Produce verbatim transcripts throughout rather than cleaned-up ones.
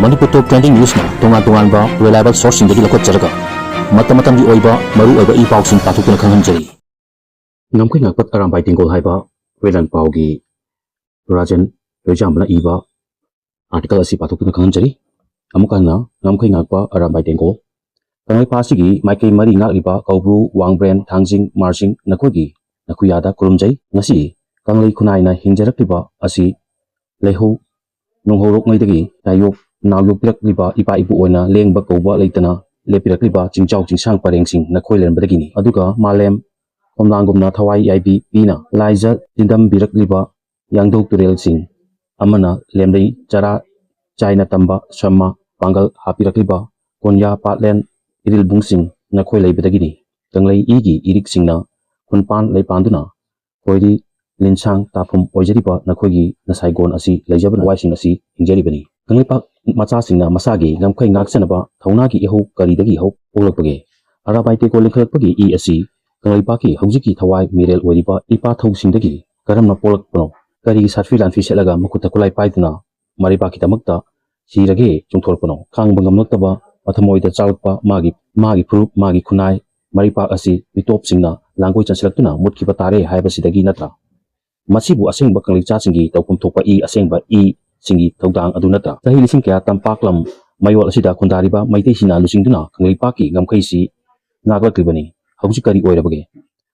ꯃꯅꯤꯄꯨꯔ ꯇꯣꯞ trending ꯅ꯭ꯌꯨꯁꯅ ꯇꯣꯉꯥꯟ ꯇꯣꯉꯥꯟꯕ reliable ꯁꯣꯔꯁꯁꯤꯡꯗꯒꯤ ꯂꯧꯈꯠꯆꯔꯒ ꯃꯇꯝ ꯃꯇꯝꯒꯤ ꯑꯣꯏꯕ ꯃꯔꯨ ꯑꯣꯏꯕ ꯏ ꯄꯥꯎꯁꯤꯡ ꯄꯥꯊꯣꯛꯇꯨꯅ ꯈꯪꯍꯟꯖꯔꯤ꯫ ꯉꯝꯈꯩ ꯉꯥꯛꯄ ꯑꯔꯥꯝꯕꯥꯏ ꯇꯦꯡꯒꯣꯜ ꯍꯥꯏꯕ ꯋꯦꯂꯟ ꯄꯥꯎꯒꯤ ꯔꯥꯖꯦꯟ ꯂꯣꯏꯖꯥꯝꯕꯅ ꯏꯕ ꯑꯥꯔꯇꯤꯀꯜ ꯑꯁꯤ ꯄꯥꯊꯣꯛꯇꯨꯅ ꯈꯪꯍꯟꯖꯔꯤ꯫ ꯑꯃꯨꯛ ꯍꯟꯅ ꯉꯝꯈꯩ ꯉꯥꯛꯄ ꯑꯔꯥꯝꯕꯥꯏ ꯇꯦꯡꯒꯣꯜ꯫ ꯀꯪꯂꯩꯄꯥꯛ ꯑꯁꯤꯒꯤ ꯃꯥꯏꯀꯩ ꯃꯔꯤ ꯉꯥꯛꯂꯤꯕ ꯀꯧꯕ꯭ꯔꯨ, ꯋꯥꯡꯕ꯭ꯔꯦꯟ, ꯊꯥꯡꯖꯤꯡ, ꯃꯥꯔꯁꯤꯡ, ꯅꯈꯣꯏꯒꯤ ꯅꯈꯨꯌꯥꯗ ꯈꯨꯔꯨꯝꯖꯩ꯫ ꯉꯁꯤ ꯀꯪꯂꯩ ꯈꯨꯟꯅꯥꯏꯅ ꯍꯤꯡꯖꯔꯛꯂꯤꯕ ꯑꯁꯤ ꯂꯩꯍꯧ ꯅꯣꯡꯍꯧꯔꯣꯛꯉꯩꯗꯒꯤ ꯇꯥꯏꯌꯣꯛ ꯅꯥꯎꯌꯣꯛꯄꯤꯔꯛꯂꯤꯕ ꯏꯄꯥ ꯏꯄꯨ ꯑꯣꯏꯅ ꯂꯦꯡꯕ ꯀꯧꯕ ꯂꯩꯇꯅ ꯂꯦꯞꯄꯤꯔꯛꯂꯤꯕ ꯆꯤꯡꯆꯥꯎ ꯆꯤꯡꯁꯥꯡ ꯄꯔꯦꯡꯁꯤꯡ ꯅꯈꯣꯏ ꯂꯩꯔꯝꯕꯗꯒꯤꯅꯤ꯫ ꯑꯗꯨꯒ ꯃꯥꯂꯦꯝ ꯈꯣꯝꯂꯥꯡꯒꯨꯝꯅ ꯊꯋꯥꯏ ꯌꯥꯏꯕꯤ ꯄꯤꯅ ꯂꯥꯏꯖ ꯆꯤꯟꯗꯝꯕꯤꯔꯛꯂꯤꯕ ꯌꯥꯡꯗꯧ ꯇꯨꯔꯦꯜꯁꯤꯡ ꯑꯃꯅ ꯂꯦꯝꯂꯩ ꯆꯔꯥ ꯆꯥꯏꯅ ꯇꯝꯕ ꯁ꯭ꯔꯃ ꯄꯥꯡꯒꯜ ꯍꯥꯞꯄꯤꯔꯛꯂꯤꯕ ꯀꯣꯟꯌꯥ ꯄꯥꯠꯂꯦꯟ ꯏꯔꯤꯜꯕꯨꯡꯁꯤꯡ ꯅꯈꯣꯏ ꯂꯩꯕꯗꯒꯤꯅꯤ꯫ ꯀꯪꯂꯩ ꯏꯒꯤ ꯏꯔꯤꯛꯁꯤꯡꯅ ꯈꯨꯟꯄꯥꯟ ꯂꯩꯄꯥꯟꯗꯨꯅ ꯈꯣꯏꯔꯤ ꯂꯤꯟꯁꯥꯡ ꯇꯥꯐꯝ ꯑꯣꯏꯖꯔꯤꯕ ꯅꯈꯣꯏꯒꯤ ꯅꯁꯥꯏꯒꯣꯟ ꯑꯁꯤ ꯂꯩꯖꯕꯅ ꯊꯋꯥꯏꯁꯤꯡ ꯑꯁꯤ ꯍꯤꯡꯖꯔꯤꯕꯅꯤ꯫ ꯀꯪꯂꯩꯄꯥꯛ ꯃꯆꯥꯁꯤꯡꯅ ꯃꯁꯥꯒꯤ ꯉꯝꯈꯩ ꯉꯥꯛꯆꯅꯕ ꯊꯧꯅꯥꯒꯤ ꯏꯍꯧ ꯀꯔꯤꯗꯒꯤ ꯍꯧ ꯄꯣꯛꯂꯛꯄꯒꯦ? ꯑꯔꯥꯕꯥꯏ ꯇꯦꯀꯣ ꯂꯤꯡꯈꯠꯂꯛꯄꯒꯤ ꯏ ꯑꯁꯤ ꯀꯪꯂꯩꯄꯥꯛꯀꯤ ꯍꯧꯖꯤꯛꯀꯤ ꯊꯋꯥꯏ ꯃꯤꯔꯦꯜ ꯑꯣꯏꯔꯤꯕ ꯏꯄꯥꯊꯧꯁꯤꯡꯗꯒꯤ ꯀꯔꯝꯅ ꯄꯣꯛꯂꯛꯄꯅꯣ? ꯀꯔꯤꯒꯤ ꯁꯥꯠꯐꯤ ꯂꯥꯟꯐꯤ ꯁꯦꯠꯂꯒ ꯃꯈꯨꯠꯇ ꯈꯨꯠꯂꯥꯏ ꯄꯥꯏꯗꯨꯅ ꯃꯔꯩꯕꯥꯛꯀꯤꯗꯃꯛꯇ ꯁꯤꯔꯒꯦ ꯆꯣꯡꯊꯣꯔꯛꯄꯅꯣ? ꯈꯥꯡꯕ ꯉꯝꯂꯛꯇꯕ ꯃꯊꯃꯣꯏꯗ ꯆꯥꯛꯂꯛꯄ ꯃꯥꯒꯤ, ꯃꯥꯒꯤ ꯐꯨꯔꯨꯞ, ꯃꯥꯒꯤ ꯈꯨꯟꯅꯥꯏ, ꯃꯔꯩꯄꯥꯛ ꯑꯁꯤ ꯃꯤꯇꯣꯞꯁꯤꯡꯅ ꯂꯥꯡꯒꯣꯏ ꯆꯟꯁꯤꯜꯂꯛꯇꯨꯅ ꯃꯨꯠꯈꯤꯕ ꯇꯥꯔꯦ ꯍꯥꯏꯕꯁꯤꯗꯒꯤ ꯅꯠꯇ꯭ꯔꯥ? ꯃꯁꯤꯕꯨ ꯑꯁꯦꯡꯕ ꯀꯪꯂꯩꯆꯥꯁꯤꯡꯒꯤ ꯇꯧꯐꯝ ꯊꯣꯛꯄ ꯏ ꯑꯁꯦꯡꯕ ꯏꯁꯤꯡꯒꯤ ꯊꯧꯗꯥꯡ ꯑꯗꯨ ꯅꯠꯇ꯭ꯔꯥ? ꯆꯍꯤ ꯂꯤꯁꯤꯡ ꯀꯌꯥ ꯇꯝꯄꯥꯛꯂꯝ ꯃꯌꯣꯜ ꯑꯁꯤꯗ ꯈꯨꯟꯗꯥꯔꯤꯕ ꯃꯩꯇꯩꯁꯤꯡꯅ ꯂꯨꯆꯤꯡꯗꯨꯅ ꯀꯪꯂꯩꯄꯥꯛꯀꯤ ꯉꯝꯈꯩꯁꯤ ꯉꯥꯛꯂꯛꯂꯤꯕꯅꯤ꯫ ꯍꯧꯖꯤꯛ ꯀꯔꯤ ꯑꯣꯏꯔꯕꯒꯦ?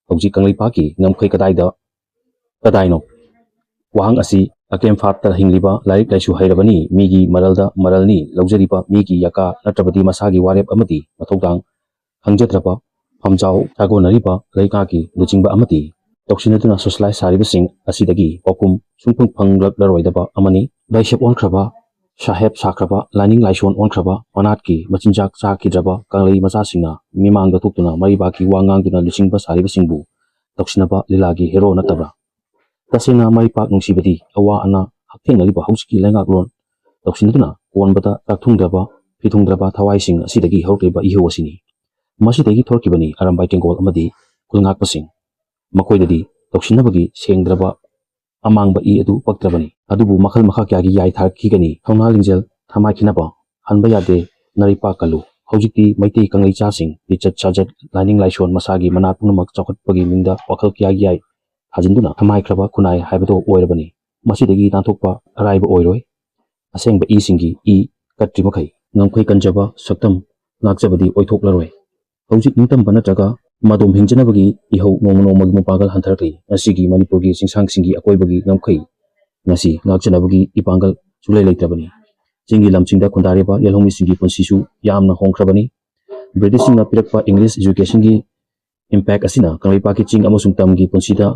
ꯍꯧꯖꯤꯛ ꯀꯪꯂꯩꯄꯥꯛꯀꯤ ꯉꯝꯈꯩ ꯀꯗꯥꯏꯗ, ꯀꯗꯥꯏꯅꯣ? ꯋꯥꯍꯪ ꯑꯁꯤ ꯑꯀꯦꯝ ꯐꯥꯠꯇ ꯍꯤꯡꯂꯤꯕ ꯂꯥꯏꯔꯤꯛ ꯂꯥꯏꯁꯨ ꯍꯩꯔꯕꯅꯤ ꯃꯤꯒꯤ ꯃꯔꯜꯗ ꯃꯔꯜꯅꯤ ꯂꯧꯖꯔꯤꯕ ꯃꯤꯒꯤ ꯌꯥꯀꯥ ꯅꯠꯇ꯭ꯔꯕꯗꯤ ꯃꯁꯥꯒꯤ ꯋꯥꯔꯦꯞ ꯑꯃꯗꯤ ꯃꯊꯧꯗꯥꯡ ꯈꯪꯖꯗ꯭ꯔꯕ ꯐꯝꯖꯥꯎ ꯁꯥꯒꯣꯟꯅꯔꯤꯕ ꯂꯩꯉꯥꯛꯀꯤ ꯂꯨꯆꯤꯡꯕ ꯑꯃꯗꯤ ꯇꯧꯁꯤꯟꯅꯗꯨꯅ ꯁꯣꯁꯤꯌꯦꯂꯥꯏꯁ ꯁꯥꯔꯤꯕꯁꯤꯡ ꯑꯁꯤꯗꯒꯤ ꯄꯥꯎꯈꯨꯝ ꯁꯨꯡꯐꯪ ꯐꯪꯂꯛꯂꯔꯣꯏꯗꯕ ꯑꯃꯅꯤ꯫ ꯕꯥꯏꯁꯦꯞ ꯑꯣꯟꯈ꯭ꯔꯕ, ꯁꯥꯍꯦꯕ ꯁꯥꯈ꯭ꯔꯕ, ꯂꯥꯏꯅꯤꯡ ꯂꯥꯏꯁꯣꯟ ꯑꯣꯟꯈ꯭ꯔꯕ, ꯃꯅꯥꯠꯀꯤ ꯃꯆꯤꯟꯖꯥꯛ ꯆꯥꯈꯤꯗ꯭ꯔꯕ ꯀꯪꯂꯩ ꯃꯆꯥꯁꯤꯡꯅ ꯃꯤꯃꯥꯡꯗ ꯊꯣꯛꯇꯨꯅ ꯃꯔꯩꯕꯥꯛꯀꯤ ꯋꯥ ꯉꯥꯡꯗꯨꯅ ꯂꯨꯆꯤꯡꯕ ꯁꯥꯔꯤꯕꯁꯤꯡꯕꯨ ꯇꯧꯁꯤꯟꯅꯕ ꯂꯤꯂꯥꯒꯤ ꯍꯦꯔꯣ ꯅꯠꯇꯕ꯭ꯔꯥ? ꯇꯁꯦꯡꯅ ꯃꯔꯩꯄꯥꯛ ꯅꯨꯡꯁꯤꯕꯗꯤ ꯑꯋꯥ ꯑꯅꯥ ꯍꯛꯊꯦꯡꯅꯔꯤꯕ ꯍꯧꯖꯤꯛꯀꯤ ꯂꯩꯉꯥꯛꯂꯣꯟ ꯇꯧꯁꯤꯟꯅꯗꯨꯅ ꯀꯣꯟꯕꯗ ꯆꯥꯛꯊꯨꯡꯗ꯭ꯔꯕ ꯐꯤꯊꯨꯡꯗ꯭ꯔꯕ ꯊꯋꯥꯏꯁꯤꯡ ꯑꯁꯤꯗꯒꯤ ꯍꯧꯔꯛꯂꯤꯕ ꯏꯍꯧ ꯑꯁꯤꯅꯤ꯫ ꯃꯁꯤꯗꯒꯤ ꯊꯣꯔꯛꯈꯤꯕꯅꯤ ꯑꯔꯝꯕꯥꯏ ꯇꯦꯡꯒꯣꯜ ꯑꯃꯗꯤ ꯈꯨꯜꯉꯥꯛꯄꯁꯤꯡ꯫ ꯃꯈꯣꯏꯗꯗꯤ ꯇꯧꯁꯤꯟꯅꯕꯒꯤ ꯁꯦꯡꯗ꯭ꯔꯕ ꯑꯃꯥꯡꯕ ꯏ ꯑꯗꯨ ꯄꯛꯇ꯭ꯔꯕꯅꯤ꯫ ꯑꯗꯨꯕꯨ ꯃꯈꯜ ꯃꯈꯥ ꯀꯌꯥꯒꯤ ꯌꯥꯏ ꯊꯥꯔꯛꯈꯤꯒꯅꯤ꯫ ꯊꯧꯅꯥ ꯂꯤꯡꯖꯦꯜ ꯊꯃꯥꯏ ꯈꯤꯅꯕ, ꯍꯟꯕ ꯌꯥꯗꯦ, ꯅꯔꯩꯄꯥꯛ ꯀꯜꯂꯨ꯫ ꯍꯧꯖꯤꯛꯇꯤ ꯃꯩꯇꯩ ꯀꯪꯂꯩꯆꯥꯁꯤꯡ ꯂꯤꯆꯠ ꯁꯥꯖꯠ, ꯂꯥꯏꯅꯤꯡ ꯂꯥꯏꯁꯣꯟ ꯃꯁꯥꯒꯤ ꯃꯅꯥꯠ ꯄꯨꯝꯅꯃꯛ ꯆꯥꯎꯈꯠꯄꯒꯤ ꯃꯤꯡꯗ ꯋꯥꯈꯜ ꯀꯌꯥꯒꯤ ꯌꯥꯏ ꯊꯥꯖꯤꯟꯗꯨꯅ ꯊꯃꯥꯏꯈ꯭ꯔꯕ ꯈꯨꯟꯅꯥꯏ ꯍꯥꯏꯕꯗꯨ ꯑꯣꯏꯔꯕꯅꯤ꯫ ꯃꯁꯤꯗꯒꯤ ꯅꯥꯟꯊꯣꯛꯄ ꯑꯔꯥꯏꯕ ꯑꯣꯏꯔꯣꯏ꯫ ꯑꯁꯦꯡꯕ ꯏꯁꯤꯡꯒꯤ ꯏ ꯀꯠꯇ꯭ꯔꯤ ꯃꯈꯩ ꯉꯝꯈꯩ ꯀꯟꯖꯕ ꯁꯛꯇꯝ ꯉꯥꯛꯆꯕꯗꯤ ꯑꯣꯏꯊꯣꯛꯂꯔꯣꯏ꯫ ꯍꯧꯖꯤꯛ ꯅꯤꯡꯇꯝꯕ ꯅꯠꯇ꯭ꯔꯒ ꯃꯗꯣꯝ ꯍꯤꯡꯖꯅꯕꯒꯤ ꯏꯍꯧ ꯅꯣꯡꯃ ꯅꯣꯡꯃꯒꯤ ꯃꯄꯥꯡꯒꯜ ꯍꯟꯊꯔꯛꯂꯤ꯫ ꯉꯁꯤꯒꯤ ꯃꯅꯤꯄꯨꯔꯒꯤ ꯆꯤꯡꯁꯥꯡꯁꯤꯡꯒꯤ ꯑꯀꯣꯏꯕꯒꯤ ꯉꯝꯈꯩ ꯉꯁꯤ ꯉꯥꯛꯆꯅꯕꯒꯤ ꯏꯄꯥꯡꯒꯜ ꯁꯨꯡꯂꯩ ꯂꯩꯇ꯭ꯔꯕꯅꯤ꯫ ꯆꯤꯡꯒꯤ ꯂꯝꯁꯤꯡꯗ ꯈꯨꯟꯗꯥꯔꯤꯕ ꯌꯦꯜꯍꯧꯃꯤꯁꯤꯡꯒꯤ ꯄꯨꯟꯁꯤꯁꯨ ꯌꯥꯝꯅ ꯍꯣꯡꯈ꯭ꯔꯕꯅꯤ꯫ ꯕ꯭ꯔꯤꯇꯤꯁꯁꯤꯡꯅ ꯄꯤꯔꯛꯄ ꯏꯪꯂꯤꯁ ꯏꯖꯨꯀꯦꯁꯟꯒꯤ ꯏꯝꯄꯦꯛ ꯑꯁꯤꯅ ꯀꯪꯂꯩꯄꯥꯛꯀꯤ ꯆꯤꯡ ꯑꯃꯁꯨꯡ ꯇꯝꯒꯤ ꯄꯨꯟꯁꯤꯗ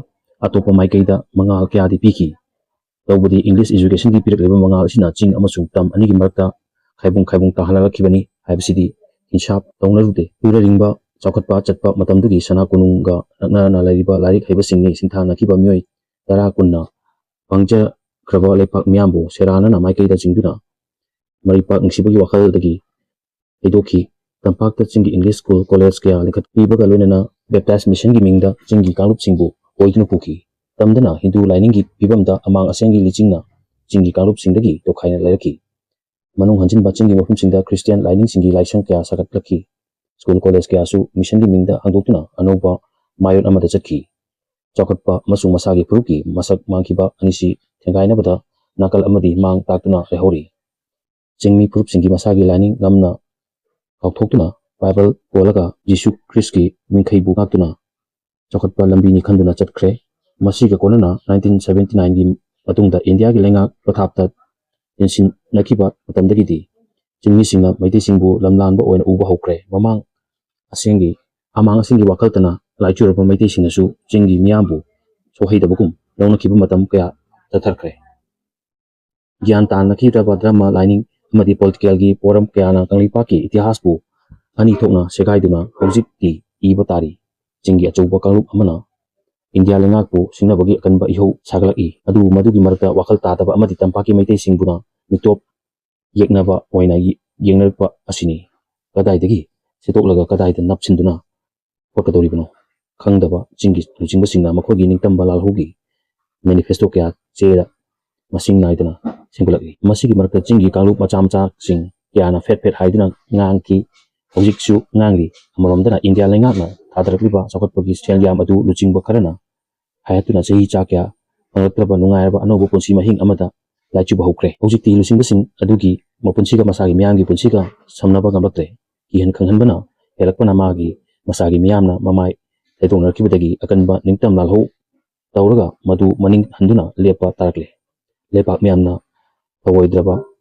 ꯑꯇꯣꯞꯄ ꯃꯥꯏꯀꯩꯗ ꯃꯉꯥꯜ ꯀꯌꯥꯗꯤ ꯄꯤꯈꯤ꯫ ꯇꯧꯕꯗꯤ ꯏꯪꯂꯤꯁ ꯏꯖꯨꯀꯦꯁꯟꯒꯤ ꯄꯤꯔꯛꯂꯤꯕ ꯃꯉꯥꯜ ꯑꯁꯤꯅ ꯆꯤꯡ ꯑꯃꯁꯨꯡ ꯇꯝ ꯑꯅꯤꯒꯤ ꯃꯔꯛꯇ ꯈꯥꯏꯕꯨꯡ ꯈꯥꯏꯕꯨꯡ ꯇꯥꯍꯜꯂꯛꯈꯤꯕꯅꯤ ꯍꯥꯏꯕꯁꯤꯗꯤ ꯏꯟꯁꯥꯞ ꯇꯧꯅꯔꯨꯗꯦ꯫ ꯀꯨꯏꯔꯔꯤꯡꯕ ꯆꯥꯎꯈꯠꯄ ꯆꯠꯄ ꯃꯇꯝꯗꯨꯒꯤ ꯁꯅꯥ ꯀꯣꯅꯨꯡꯒ ꯅꯛꯅꯅ ꯂꯩꯔꯤꯕ ꯂꯥꯏꯔꯤꯛ ꯍꯩꯕꯁꯤꯡꯅ ꯁꯤꯡꯊꯥꯅꯈꯤꯕ ꯃꯤꯑꯣꯏ ꯇꯔꯥ ꯀꯨꯟꯅ ꯄꯪꯖꯈ꯭ꯔꯕ ꯂꯩꯄꯥꯛ ꯃꯤꯌꯥꯝꯕꯨ ꯁꯦꯔꯥꯟꯅꯅ ꯃꯥꯏꯀꯩꯗ ꯆꯤꯡꯗꯨꯅ ꯃꯔꯩꯄꯥꯛ ꯅꯨꯡꯁꯤꯕꯒꯤ ꯋꯥꯈꯜꯗꯒꯤ ꯍꯩꯗꯣꯛꯈꯤ꯫ ꯇꯝꯄꯥꯛꯇ ꯆꯤꯡꯒꯤ ꯏꯪꯂꯤꯁ ꯁ꯭ꯀꯨꯜ, ꯀꯣꯂꯦꯖ ꯀꯌꯥ ꯂꯤꯡꯈꯠꯄꯤꯕꯒ ꯂꯣꯏꯅꯅ ꯕꯦꯞꯇꯥꯏꯖ ꯃꯤꯁꯟꯒꯤ ꯃꯤꯡꯗ ꯆꯤꯡꯒꯤ ꯀꯥꯡꯂꯨꯞꯁꯤꯡꯕꯨ ꯑꯣꯏꯗꯨꯅ ꯄꯨꯈꯤ꯫ ꯇꯝꯗꯅ ꯍꯤꯟꯗꯨ ꯂꯥꯏꯅꯤꯡꯒꯤ ꯐꯤꯕꯝꯗ ꯑꯃꯥꯡ ꯑꯁꯦꯡꯒꯤ ꯂꯤꯆꯤꯡꯅ ꯆꯤꯡꯒꯤ ꯀꯥꯡꯂꯨꯞꯁꯤꯡꯗꯒꯤ ꯇꯣꯈꯥꯏꯅ ꯂꯩꯔꯛꯈꯤ꯫ ꯃꯅꯨꯡ ꯍꯟꯖꯤꯟꯕ ꯆꯤꯡꯒꯤ ꯃꯐꯝꯁꯤꯡꯗ ꯈ꯭ꯔꯤꯁꯇꯤꯌꯥꯟ ꯂꯥꯏꯅꯤꯡꯁꯤꯡꯒꯤ ꯂꯥꯏꯁꯪ ꯀꯌꯥ ꯁꯥꯒꯠꯂꯛꯈꯤ꯫ ꯁ꯭ꯀꯨꯜ ꯀꯣꯂꯦꯖ ꯀꯌꯥꯁꯨ ꯃꯤꯁꯟꯒꯤ ꯃꯤꯡꯗ ꯍꯥꯡꯗꯣꯛꯇꯨꯅ ꯑꯅꯧꯕ ꯃꯥꯌꯣꯟ ꯑꯃꯗ ꯆꯠꯈꯤ꯫ ꯆꯥꯎꯈꯠꯄ ꯑꯃꯁꯨꯡ ꯃꯁꯥꯒꯤ ꯐꯨꯔꯨꯞꯀꯤ ꯃꯁꯛ ꯃꯥꯡꯈꯤꯕ ꯑꯅꯤꯁꯤ ꯊꯦꯡꯒꯥꯏꯅꯕꯗ ꯅꯥꯀꯜ ꯑꯃꯗꯤ ꯃꯥꯡ ꯇꯥꯛꯇꯨꯅ ꯂꯩꯍꯧꯔꯤ꯫ ꯆꯤꯡꯃꯤ ꯐꯨꯔꯨꯞꯁꯤꯡꯒꯤ ꯃꯁꯥꯒꯤ ꯂꯥꯏꯅꯤꯡ ꯉꯝꯅ ꯀꯥꯎꯊꯣꯛꯇꯨꯅ ꯕꯥꯏꯕꯜ ꯀꯣꯜꯂꯒ ꯖꯤꯁꯨ ꯈ꯭ꯔꯤꯁꯀꯤ ꯃꯤꯡꯈꯩꯕꯨ ꯉꯥꯛꯇꯨꯅ ꯆꯥꯎꯈꯠꯄ ꯂꯝꯕꯤꯅꯤ ꯈꯟꯗꯨꯅ ꯆꯠꯈ꯭ꯔꯦ꯫ ꯃꯁꯤꯒ ꯀꯣꯟꯅꯅ ꯅꯥꯏꯟꯇꯤꯟ ꯁꯕꯦꯟꯇꯤ ꯅꯥꯏꯟꯒꯤ ꯃꯇꯨꯡꯗ ꯏꯟꯗꯤꯌꯥꯒꯤ ꯂꯩꯉꯥꯛ ꯄꯊꯥꯞꯇ ꯌꯦꯡꯁꯤꯟꯅꯈꯤꯕ ꯃꯇꯝꯗꯒꯤꯗꯤ ꯆꯤꯡꯃꯤꯁꯤꯡꯅ ꯃꯩꯇꯩꯁꯤꯡꯕꯨ ꯂꯝꯂꯥꯟꯕ ꯑꯣꯏꯅ ꯎꯕ ꯍꯧꯈ꯭ꯔꯦ꯫ ꯃꯃꯥꯡ ꯑꯁꯦꯡꯒꯤ ꯑꯃꯥꯡ ꯑꯁꯦꯡꯒꯤ ꯋꯥꯈꯜꯇꯅ ꯂꯥꯏꯆꯨꯔꯕ ꯃꯩꯇꯩꯁꯤꯡꯅꯁꯨ ꯆꯤꯡꯒꯤ ꯃꯤꯌꯥꯝꯕꯨ ꯁꯣꯛꯍꯩꯗꯕꯒꯨꯝ ꯂꯧꯅꯈꯤꯕ ꯃꯇꯝ ꯀꯌꯥ ꯆꯠꯊꯈ꯭ꯔꯦ꯫ ꯒ꯭ꯌꯥꯟ ꯇꯥꯅꯈꯤꯗ꯭ꯔꯕ ꯙꯔꯃ, ꯂꯥꯏꯅꯤꯡ ꯑꯃꯗꯤ ꯄꯣꯂꯤꯇꯤꯀꯦꯜꯒꯤ ꯄꯣꯔꯝ ꯀꯌꯥꯅ ꯀꯪꯂꯩꯄꯥꯛꯀꯤ ꯏꯇꯤꯍꯥꯁꯄꯨ ꯑꯅꯤ ꯊꯣꯛꯅ ꯁꯦꯒꯥꯏꯗꯨꯅ ꯍꯧꯖꯤꯛꯇꯤ ꯏꯕ ꯇꯥꯔꯤ꯫ ꯆꯤꯡꯒꯤ ꯑꯆꯧꯕ ꯀꯥꯡꯂꯨꯞ ꯑꯃꯅ ꯏꯟꯗꯤꯌꯥ ꯂꯩꯉꯥꯛꯄꯨ ꯁꯤꯡꯅꯕꯒꯤ ꯑꯀꯟꯕ ꯏꯍꯧ ꯁꯥꯒꯠꯂꯛꯏ꯫ ꯑꯗꯨꯕꯨ ꯃꯗꯨꯒꯤ ꯃꯔꯛꯇ ꯋꯥꯈꯜ ꯇꯥꯗꯕ ꯑꯃꯗꯤ ꯇꯝꯄꯥꯛꯀꯤ ꯃꯩꯇꯩꯁꯤꯡꯕꯨꯅ ꯃꯤꯇꯣꯞ ꯌꯦꯛꯅꯕ ꯑꯣꯏꯅ ꯌꯦ-, ꯌꯦꯡꯅꯔꯛꯄ ꯑꯁꯤꯅꯤ꯫ ꯀꯗꯥꯏꯗꯒꯤ ꯁꯤꯠꯇꯣꯛꯂꯒ ꯀꯗꯥꯏꯗ ꯅꯞꯁꯤꯟꯗꯨꯅ ꯈꯣꯠꯀꯗꯧꯔꯤꯕꯅꯣ ꯈꯪꯗꯕ ꯆꯤꯡꯒꯤ ꯂꯨꯆꯤꯡꯕꯁꯤꯡꯅ ꯃꯈꯣꯏꯒꯤ ꯅꯤꯡꯇꯝꯕ ꯂꯥꯜꯍꯧꯒꯤ ꯃꯦꯅꯤꯐꯦꯁꯇꯣ ꯀꯌꯥ ꯆꯦꯗ ꯃꯁꯤꯡ ꯅꯥꯏꯗꯅ ꯁꯦꯝꯒꯠꯂꯛꯂꯤ꯫ ꯃꯁꯤꯒꯤ ꯃꯔꯛꯇ ꯆꯤꯡꯒꯤ ꯀꯥꯡꯂꯨꯞ ꯃꯆꯥ ꯃꯆꯥꯁꯤꯡ ꯀꯌꯥꯅ ꯐꯦꯠ ꯐꯦꯠ ꯍꯥꯏꯗꯨꯅ ꯉꯥꯡꯈꯤ, ꯍꯧꯖꯤꯛꯁꯨ ꯉꯥꯡꯂꯤ꯫ ꯑꯃꯔꯣꯝꯗꯅ ꯏꯟꯗꯤꯌꯥ ꯂꯩꯉꯥꯛꯅ ꯊꯥꯗꯔꯛꯂꯤꯕ ꯆꯥꯎꯈꯠꯄꯒꯤ ꯁꯦꯜ ꯌꯥꯝ ꯑꯗꯨ ꯂꯨꯆꯤꯡꯕ ꯈꯔꯅ ꯍꯥꯏꯍꯠꯇꯨꯅ ꯆꯍꯤ ꯆꯥ ꯀꯌꯥ ꯐꯪꯂꯛꯇ꯭ꯔꯕ ꯅꯨꯡꯉꯥꯏꯔꯕ ꯑꯅꯧꯕ ꯄꯨꯟꯁꯤ ꯃꯍꯤꯡ ꯑꯃꯗ ꯂꯥꯏꯆꯨꯕ ꯍꯧꯈ꯭ꯔꯦ꯫ ꯍꯧꯖꯤꯛꯇꯤ ꯂꯨꯆꯤꯡꯕꯁꯤꯡ ꯑꯗꯨꯒꯤ ꯃꯄꯨꯟꯁꯤꯒ ꯃꯁꯥꯒꯤ ꯃꯤꯌꯥꯝꯒꯤ ꯄꯨꯟꯁꯤꯒ ꯁꯝꯅꯕ ꯉꯝꯂꯛꯇ꯭ꯔꯦ꯫ ꯀꯤꯍꯟ ꯈꯪꯍꯟꯕꯅ ꯍꯦꯜꯂꯛꯄꯅ ꯃꯥꯒꯤ ꯃꯁꯥꯒꯤ ꯃꯤꯌꯥꯝꯅ ꯃꯃꯥꯏ ꯊꯩꯗꯣꯛꯅꯔꯛꯈꯤꯕꯗꯒꯤ ꯑꯀꯟꯕ ꯅꯤꯡꯇꯝ ꯂꯥꯜꯍꯧ ꯇꯧꯔꯒ ꯃꯗꯨ ꯃꯅꯤꯡ ꯍꯟꯗꯨꯅ ꯂꯦꯞꯄ ꯇꯥꯔꯛꯂꯦ꯫ ꯂꯩꯄꯥꯛ ꯃꯤꯌꯥꯝꯅ ꯊꯧꯑꯣꯏꯗ꯭ꯔꯕ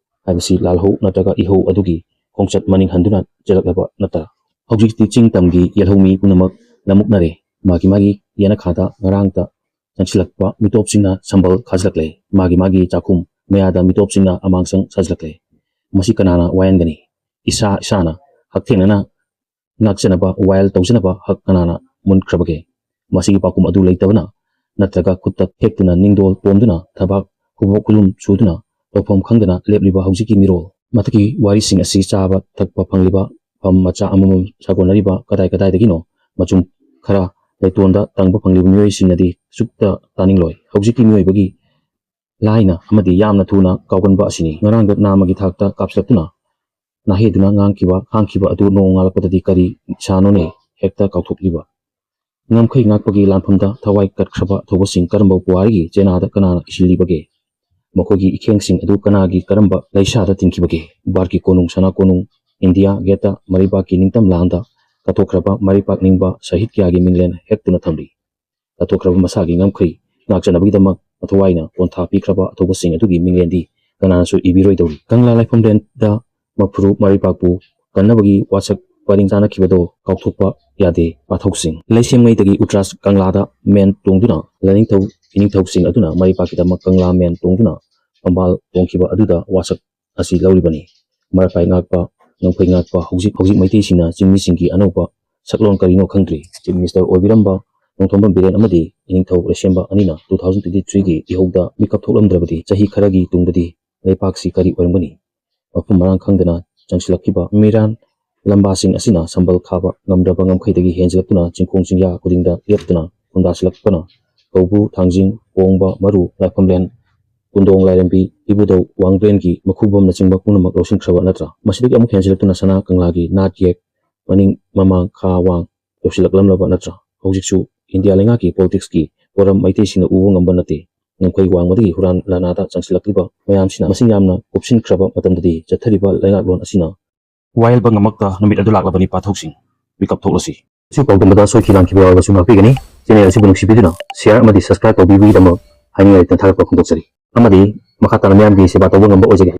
ꯍꯥꯏꯕꯁꯤ ꯂꯥꯜꯍꯧ ꯅꯠꯇ꯭ꯔꯒ ꯏꯍꯧ ꯑꯗꯨꯒꯤ ꯈꯣꯡꯆꯠ ꯃꯅꯤꯡ ꯍꯟꯗꯨꯅ ꯆꯦꯜꯂꯛꯂꯕ ꯅꯠꯇ꯭ꯔꯥ? ꯍꯧꯖꯤꯛꯇꯤ ꯆꯤꯡ ꯇꯝꯒꯤ ꯌꯦꯜꯍꯧꯃꯤ ꯄꯨꯝꯅꯃꯛ ꯂꯃꯨꯛꯅꯔꯦ꯫ ꯃꯥꯒꯤ ꯃꯥꯒꯤ ꯌꯦꯅꯈꯥꯗ ꯉꯔꯥꯡꯇ ꯆꯪꯁꯤꯜꯂꯛꯄ ꯃꯤꯇꯣꯞꯁꯤꯡꯅ ꯁꯝꯕꯜ ꯈꯥꯖꯤꯜꯂꯛꯂꯦ꯫ ꯃꯥꯒꯤ ꯃꯥꯒꯤ ꯆꯥꯛꯈꯨꯝ ꯃꯌꯥꯗ ꯃꯤꯇꯣꯞꯁꯤꯡꯅ ꯑꯃꯥꯡꯁꯪ ꯁꯥꯖꯤꯜꯂꯛꯂꯦ꯫ ꯃꯁꯤ ꯀꯅꯥꯅ ꯋꯥꯌꯦꯟꯒꯅꯤ? ꯏꯁꯥ ꯏꯁꯥꯅ ꯍꯛꯊꯦꯡꯅꯅ ꯉꯥꯛꯆꯅꯕ, ꯋꯥꯌꯦꯜ ꯇꯧꯖꯅꯕ ꯍꯛ ꯀꯅꯥꯅ ꯃꯨꯟꯈ꯭ꯔꯕꯒꯦ? ꯃꯁꯤꯒꯤ ꯄꯥꯎꯈꯨꯝ ꯑꯗꯨ ꯂꯩꯇꯕꯅ ꯅꯠꯇ꯭ꯔꯒ ꯈꯨꯠꯇ ꯊꯦꯛꯇꯨꯅ, ꯅꯤꯡꯗꯣꯜ ꯄꯣꯝꯗꯨꯅ, ꯊꯕꯥꯛ ꯈꯨꯕꯣꯛ ꯈꯨꯂꯨꯝ ꯁꯨꯗꯨꯅ ꯇꯧꯐꯝ ꯈꯪꯗꯅ ꯂꯦꯞꯂꯤꯕ ꯍꯧꯖꯤꯛꯀꯤ ꯃꯤꯔꯣꯜ? ꯃꯊꯛꯀꯤ ꯋꯥꯔꯤꯁꯤꯡ ꯑꯁꯤ ꯆꯥꯕ ꯊꯛꯄ ꯐꯪꯂꯤꯕ ꯐꯝ ꯃꯆꯥ ꯑꯃꯃꯝ ꯁꯥꯒꯣꯟꯅꯔꯤꯕ ꯀꯗꯥꯏ ꯀꯗꯥꯏꯗꯒꯤꯅꯣ? ꯃꯆꯨꯝ ꯈꯔ ꯂꯩꯇꯣꯟꯗ ꯇꯪꯕ ꯐꯪꯂꯤꯕ ꯃꯤꯑꯣꯏꯁꯤꯡꯅꯗꯤ ꯁꯨꯛꯇ ꯇꯥꯅꯤꯡꯂꯣꯏ꯫ ꯍꯧꯖꯤꯛꯀꯤ ꯃꯤꯑꯣꯏꯕꯒꯤ ꯂꯥꯏꯅ ꯑꯃꯗꯤ ꯌꯥꯝꯅ ꯊꯨꯅ ꯀꯥꯎꯒꯟꯕ ꯑꯁꯤꯅꯤ꯫ ꯉꯔꯥꯡꯒ ꯅꯥꯝꯃꯒꯤ ꯊꯥꯛꯇ ꯀꯥꯞꯁꯤꯜꯂꯛꯇꯨꯅ ꯅꯥꯍꯦꯗꯨꯅ ꯉꯥꯡꯈꯤꯕ, ꯈꯥꯡꯈꯤꯕ ꯑꯗꯨ ꯅꯣꯡ ꯉꯥꯜꯂꯛꯄꯗꯗꯤ ꯀꯔꯤ ꯏꯁꯥꯅꯣꯅꯦ ꯍꯦꯛꯇ ꯀꯥꯎꯊꯣꯛꯂꯤꯕ? ꯉꯝꯈꯩ ꯉꯥꯛꯄꯒꯤ ꯂꯥꯟꯐꯝꯗ ꯊꯋꯥꯏ ꯀꯠꯈ꯭ꯔꯕ ꯊꯧꯕꯁꯤꯡ ꯀꯔꯝꯕ ꯄꯨꯋꯥꯔꯤꯒꯤ ꯆꯦꯅꯥꯗ ꯀꯅꯥꯅ ꯏꯁꯤꯜꯂꯤꯕꯒꯦ? ꯃꯈꯣꯏꯒꯤ ꯏꯈꯦꯡꯁꯤꯡ ꯑꯗꯨ ꯀꯅꯥꯒꯤ ꯀꯔꯝꯕ ꯂꯩꯁꯥꯗ ꯊꯤꯟꯈꯤꯕꯒꯦ? ꯚꯥꯔꯠꯀꯤ ꯀꯣꯅꯨꯡ, ꯁꯅꯥ ꯀꯣꯅꯨꯡ, ꯏꯟꯗꯤꯌꯥ ꯒꯦꯠꯇ ꯃꯔꯩꯕꯥꯛꯀꯤ ꯅꯤꯡꯇꯝ ꯂꯥꯟꯗ ꯀꯠꯊꯣꯛꯈ꯭ꯔꯕ ꯃꯔꯩꯄꯥꯛ ꯅꯤꯡꯕ ꯁꯍꯤꯗ ꯀꯌꯥꯒꯤ ꯃꯤꯡꯂꯦꯟ ꯍꯦꯛꯇꯨꯅ ꯊꯝꯂꯤ꯫ ꯀꯠꯊꯣꯛꯈ꯭ꯔꯕ ꯃꯁꯥꯒꯤ ꯉꯝꯈꯩ ꯉꯥꯛꯆꯅꯕꯒꯤꯗꯃꯛ ꯃꯊꯧꯋꯥꯏꯅ ꯄꯣꯟꯊꯥ ꯄꯤꯈ꯭ꯔꯕ ꯑꯊꯧꯕꯁꯤꯡ ꯑꯗꯨꯒꯤ ꯃꯤꯡꯂꯦꯟꯗꯤ ꯀꯅꯥꯅꯁꯨ ꯏꯕꯤꯔꯣꯏꯗꯧꯔꯤ꯫ ꯀꯪꯂꯥ ꯂꯥꯏꯐꯝꯂꯦꯟꯗ ꯃꯐꯨꯔꯨꯞ ꯃꯔꯩꯄꯥꯛꯄꯨ ꯀꯟꯅꯕꯒꯤ ꯋꯥꯁꯛ ꯄꯔꯤꯡ ꯆꯥꯅꯈꯤꯕꯗꯣ ꯀꯥꯎꯊꯣꯛꯄ ꯌꯥꯗꯦ꯫ ꯄꯥꯊꯧꯁꯤꯡ ꯂꯩꯁꯦꯝꯉꯩꯗꯒꯤ ꯎꯇ꯭ꯔꯥꯁ ꯀꯪꯂꯥꯗ ꯃꯦꯟ ꯇꯣꯡꯗꯨꯅ ꯂꯥꯏꯅꯤꯡꯊꯧ ꯏꯅꯤꯡꯊꯧꯁꯤꯡ ꯑꯗꯨꯅ ꯃꯔꯩꯄꯥꯛꯀꯤꯗꯃꯛ ꯀꯪꯂꯥ ꯃꯦꯟ ꯇꯣꯡꯗꯨꯅ ꯐꯝꯕꯥꯜ ꯇꯣꯡꯈꯤꯕ ꯑꯗꯨꯗ ꯋꯥꯁꯛ ꯑꯁꯤ ꯂꯧꯔꯤꯕꯅꯤ꯫ ꯃꯔꯥꯏ ꯉꯥꯛꯄ, ꯉꯝꯈꯩ ꯉꯥꯛꯄ ꯍꯧꯖꯤꯛ ꯍꯧꯖꯤꯛ ꯃꯩꯇꯩꯁꯤꯡꯅ ꯆꯤꯡꯃꯤꯁꯤꯡꯒꯤ ꯑꯅꯧꯕ ꯁꯛꯂꯣꯟ ꯀꯔꯤꯅꯣ ꯈꯪꯗ꯭ꯔꯤ꯫ ꯆꯤꯐ ꯃꯤꯅꯤꯁꯇꯔ ꯑꯣꯏꯕꯤꯔꯝꯕ ꯅꯣꯡꯊꯣꯝꯕꯝ ꯕꯤꯔꯦꯟ ꯑꯃꯗꯤ ꯏꯅꯤꯡꯊꯧ ꯂꯩꯁꯦꯝꯕ ꯑꯅꯤꯅ two thousand twenty threeꯒꯤ ꯏꯍꯧꯗ ꯃꯤꯀꯞ ꯊꯣꯛꯂꯝꯗ꯭ꯔꯕꯗꯤ ꯆꯍꯤ ꯈꯔꯒꯤ ꯇꯨꯡꯗꯗꯤ ꯂꯩꯄꯥꯛꯁꯤ ꯀꯔꯤ ꯑꯣꯏꯔꯝꯒꯅꯤ? ꯃꯐꯝ ꯃꯔꯥꯡ ꯈꯪꯗꯅ ꯆꯪꯁꯤꯜꯂꯛꯈꯤꯕ ꯃꯤꯔꯥꯟ ꯂꯝꯕꯥꯁꯤꯡ ꯑꯁꯤꯅ ꯁꯝꯕꯜ ꯈꯥꯕ ꯉꯝꯗ꯭ꯔꯕ ꯉꯝꯈꯩꯗꯒꯤ ꯍꯦꯟꯖꯤꯜꯂꯛꯇꯨꯅ ꯆꯤꯡꯈꯣꯡ ꯆꯤꯡꯌꯥ ꯈꯨꯗꯤꯡꯗ ꯂꯦꯞꯇꯨꯅ ꯈꯨꯟꯗꯥꯁꯤꯜꯂꯛꯄꯅ ꯀꯧꯕ꯭ꯔꯨ, ꯊꯥꯡꯖꯤꯡ, ꯀꯣꯡꯕ, ꯃꯔꯨ, ꯂꯥꯏꯐꯝꯂꯦꯟ, ꯀꯨꯟꯗꯣꯡ ꯂꯥꯏꯔꯦꯝꯕꯤ, ꯏꯕꯨꯙꯧ ꯋꯥꯡꯕ꯭ꯔꯦꯟꯒꯤ ꯃꯈꯨꯕꯝꯅꯆꯤꯡꯕ ꯄꯨꯝꯅꯃꯛ ꯂꯧꯁꯤꯟꯈ꯭ꯔꯕ ꯅꯠꯇ꯭ꯔꯥ? ꯃꯁꯤꯗꯒꯤ ꯑꯃꯨꯛ ꯍꯦꯟꯖꯤꯜꯂꯛꯇꯨꯅ ꯁꯅꯥ ꯀꯪꯂꯥꯒꯤ ꯅꯥꯠ ꯌꯦꯛ, ꯃꯅꯤꯡ ꯃꯃꯥꯡ ꯈꯥ ꯋꯥꯡ ꯌꯧꯁꯤꯜꯂꯛꯂꯝꯂꯕ ꯅꯠꯇ꯭ꯔꯥ? ꯍꯧꯖꯤꯛꯁꯨ ꯏꯟꯗꯤꯌꯥ ꯂꯩꯉꯥꯛꯀꯤ ꯄꯣꯂꯤꯇꯤꯛꯁꯀꯤ ꯄꯣꯔꯝ ꯃꯩꯇꯩꯁꯤꯡꯅ ꯎꯕ ꯉꯝꯕ ꯅꯠꯇꯦ꯫ ꯉꯝꯈꯩ ꯋꯥꯡꯃꯗꯒꯤ ꯍꯨꯔꯥꯟ ꯂꯥꯟꯅꯥꯗ ꯆꯪꯁꯤꯜꯂꯛꯂꯤꯕ ꯃꯌꯥꯝꯁꯤꯅ ꯃꯁꯤꯡ ꯌꯥꯝꯅ ꯀꯨꯞꯁꯤꯟꯈ꯭ꯔꯕ ꯃꯇꯝꯗꯗꯤ ꯆꯠꯊꯔꯤꯕ ꯂꯩꯉꯥꯛꯂꯣꯟ ꯑꯁꯤꯅ ꯋꯥꯌꯦꯜꯕ ꯉꯝꯃꯛꯇ ꯅꯨꯃꯤꯠ ꯑꯗꯨ ꯂꯥꯛꯂꯕꯅꯤ꯫ ꯄꯥꯊꯣꯛꯁꯤꯡ, ꯃꯤꯀꯞ ꯊꯣꯛꯂꯁꯤ꯫ ꯑꯁꯤ ꯄꯥꯎꯗꯝꯕꯗ ꯁꯣꯏꯈꯤ ꯂꯥꯟꯈꯤꯕ ꯌꯥꯎꯔꯕꯁꯨ ꯉꯥꯛꯄꯤꯒꯅꯤ꯫ ꯆꯦꯅꯦꯜ ꯑꯁꯤꯕꯨ ꯅꯨꯡꯁꯤꯕꯤꯗꯨꯅ ꯁꯤꯌꯥꯔ ꯑꯃꯗꯤ ꯁꯕꯁꯀ꯭ꯔꯥꯏꯕ ꯇꯧꯕꯤꯕꯒꯤꯗꯃꯛ ꯍꯥꯏꯅꯤꯡꯉꯥꯏ ꯂꯩꯇꯅ ꯊꯥꯒꯠꯄ ꯐꯣꯡꯗꯣꯛꯆꯔꯤ꯫ ꯑꯃꯗꯤ ꯃꯈꯥ ꯇꯥꯅ ꯃꯤꯌꯥꯝꯒꯤ ꯁꯦꯕꯥ ꯇꯧꯕ ꯉꯝꯕ ꯑꯣꯏꯖꯒꯦ꯫